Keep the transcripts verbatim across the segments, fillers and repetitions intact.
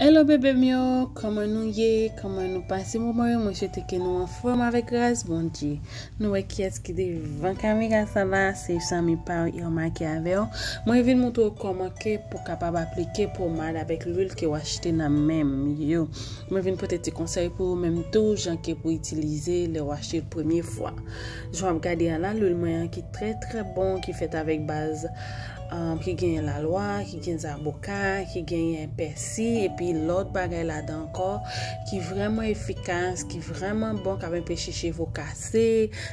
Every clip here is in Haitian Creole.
Hello bebe m yo, kòman nou ye? Kòman nou pase moman yo? Mwen swete ke nou anfòm avèk gras Bondye. Nou wè kiyès ki devan kamera sa la, se zanmi pa w Irma ki avè w. Mwen vin montre w kòman ke pou kapab aplike pomad avèk lwil ke w achte nan menm yo. Mwen vin pote ti konsèy pou ou menm tou, jan ke pou itilize lè w achte l premye fwa. Jan w ap gade a la, lwil mwen an ki trè trè bon, ki fèt avèk baz um, ki genyen lalwa, ki gen zaboka, ki genyen pèsi, epi lòt bagay ladan ankò, ki vrèman efikas, ki vrèman bon, k ap anpeche cheve w kase,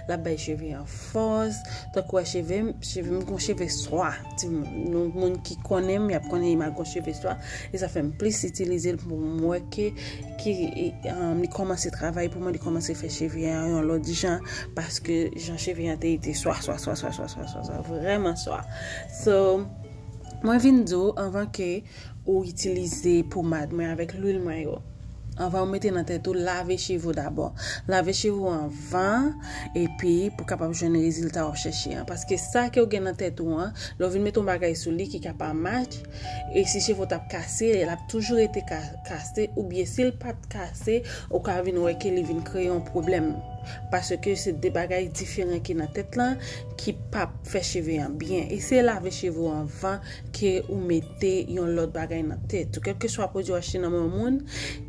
l ap bay cheve an fòs. Tankou wè cheve m, cheve m gon cheve swa. Ti moun, moun ki konnen m, y ap konnen m gon cheve swa. E sa fè m plis itilize l pou m wè ke, ki, um, li kòmanse travay pou mwen, li kòmanse fè cheve an yon lòt jan, paske jan cheve an te ye te swa, swa, swa, vrèman swa. So, mwen vin di w anvan ke ou itilize pomad mwen avèk lwil mwen yo. Anvan ou mete nan tèt ou, lave cheve w dabò. Lave cheve w anvan, epi pou kapab jwenn rezilta w ap chèche an. Paske sa ke w gen nan tèt ou an, lè w vin mete yon bagay sou li ki ka pa match, e si cheve w t ap kase, l ap toujou rete ka-, kase, oubyen si l pa t kase, ou ka vin wè ke li vin kreye yon pwoblèm. Paske se de bagay diferan ki nan tèt lan, ki p ap fè cheve an byen. Eseye lave cheve w anvan ke ou mete yon lòt bagay nan tèt ou. Kèlkeswa pwodui w achte nan men yon moun,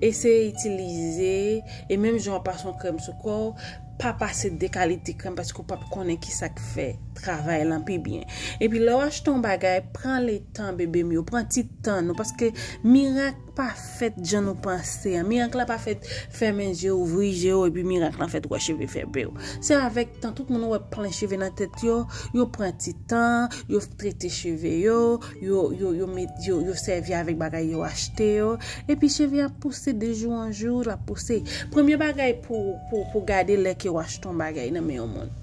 eseye itilize, e menm jan w ap pase yon krèm sou kò w, pa pase de kalite krèm paske w p ap konnen ki sa k fè travay lan pi byen. Epi lè w achte yon bagay, pran letan, bebe m yo, pran ti tan nou, paske mirak pa fèt jan nou panse an. Mirak la pa fèt fèmen je w, ouvri je w, epi mirak lan fèt ou wè cheve fè bèw. Se avèk tan, tout moun ou wè plen cheve nan tèt yo, yo pran ti tan, yo trete cheve yo, yo, yo, yo met, yo, yo sèvi avèk bagay yo achte yo, epi cheve ap pouse de jou an jou, l ap pouse. Premye bagay pou, pou, pou gade lè ke w achte yon bagay nan men yon moun.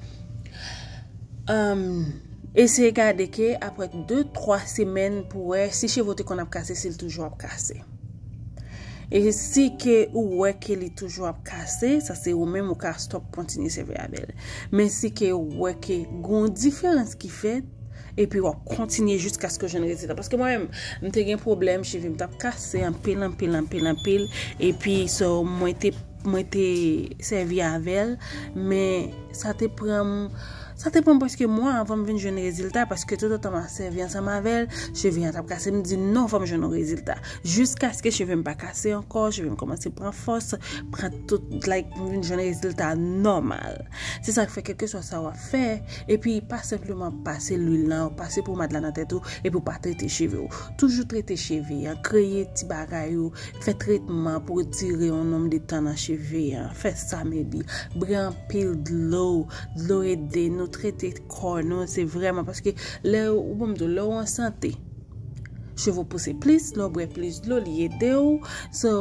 Um, eseye gade ke apre de, twa semèn pou wè si cheve w te konn ap kase, si l toujou ap kase. E si ke ou wè ke li toujou ap kase, sa se ou menm ou ka stop kontinye sèvi avè l. Men si ke ou wè ke gon diferans ki fèt, epi w ap kontinye jiskaske w jwenn rezilta. Paske mwen menm, m te gen pwoblèm, cheve m t ap kase anpil, anpil, anpil, anpil. Epi, so, mwen te, mwen te sèvi avè l, men sa te pran m, sa te pran m prèske mwa anvan m vin jwenn rezilta, paske tout otan m ap sèvi ansanm avè l, cheve an t ap kase, m di non, fò m jwenn yon rezilta. Jiskaske cheve m pa kase ankò, cheve m kòmanse pran fòs, pran tout, like, m vin jwenn rezilta nòmal. Se sa k fè, kèlkeswa sa w ap fè, epi pa senpleman pase lwil lan, pase pomad la nan tèt ou, epi w pa trete cheve w. Toujou trete cheve an, kreye ti bagay ou, fè tretman pou retire yon nonm de tan nan cheve an, fè sa, maybe. Bwè anpil dlo, dlo ede nou trete kò nou, se vrèman, paske lè ou, bon, m di w, lè ou an sante, cheve w pouse plis, lè w bwè plis dlo, li ede w. So,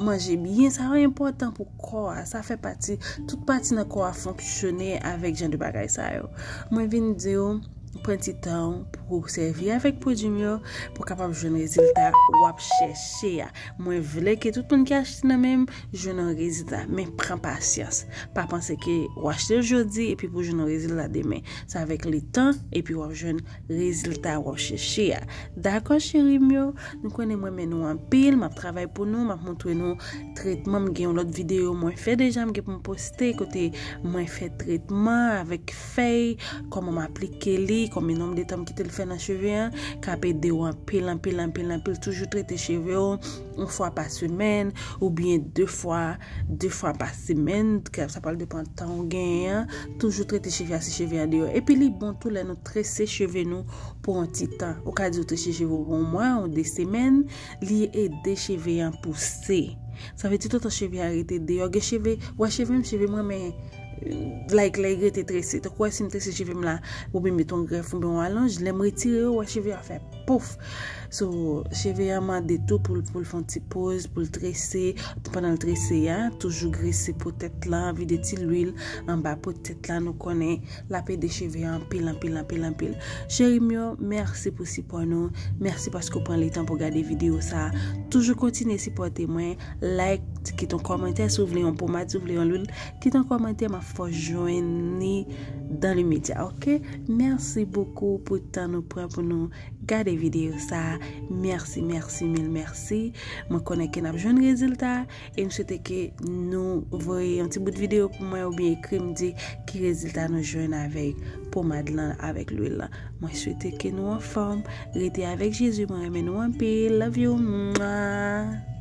manje byen, sa yo enpòtan pou kò a. Sa fè pati, tout pati nan kò a fonksyone avèk jan de bagay sa yo. Mwen vin di w, pran ti tan w pou w sèvi avèk pwodui m yo, pou w kapab jwenn rezilta w ap chèche a. Mwen vle ke tout moun ki achte nan men m jwenn yon rezilta, men pran pasyans. Pa panse ke w achte l jodi epi pou w jwenn yon rezilta demen. Se avèk letan, epi w ap jwenn rezilta w ap chèche a. Dakò, cheri m yo? Nou konnen m renmen nou anpil, m ap travay pou nou, m ap montre nou tretman. M gen yon lòt videyo mwen fè deja, m gen pou m poste, kote mwen fè tretman avèk fèy, kòman m aplike li, konbyen nonb de tan m kite l fè nan cheve an, k ap ede w anpil, anpil, anpil, anpil. Toujou trete cheve w, yon fwa pa semèn, oubyen de fwa, de fwa pa semèn, sa pral depann tan ou genyen an. Toujou trete cheve a si cheve a deyò. Epi li bon tou lè nou trese cheve nou pou yon ti tan. Ou ka di ou trese cheve w pou yon mwa, yon de semèn, li ede cheve an pouse. Sa vle di tout otan cheve a rete deyò, gen cheve, wè cheve m, cheve m renmen, like, lè l rete trese. Tankou wè si m trese cheve m la, oubyen met yon grèf oubyen yon alonj, lè m retire yo, wè cheve a fè pouf. So, cheve a mande tou pou l, pou l fè yon ti poz, pou l trese. Pandan l trese a, toujou grese po tèt la, vide ti lwil anba po tèt la, nou konnen l ap ede cheve a anpil, anpil, anpil, anpil. Cheri m yo, mèsi pou sipò nou. Mèsi paske w pran letan pou w gade videyo sa. Toujou kontinye sipòte mwen. Like, kite yon kòmantè si w vle yon pomad, si w vle yon lwil. Kite yon kòmantè, m ap fè w jwenn li dans les médias, ok? Mèsi bokou pou tan nou pran pou nou gade videyo sa a. Mèsi, mèsi, mil mèsi. Mwen konnen ke n ap jwenn rezilta a, e m swete ke nou voye yon ti bout videyo pou mwen oubyen ekri m di ki rezilta nou jwenn avèk pomad lan, avèk lwil lan. Mwen swete ke nou anfòm. Rete avèk Jezi, mwen renmen nou anpil. Love you. Mwa.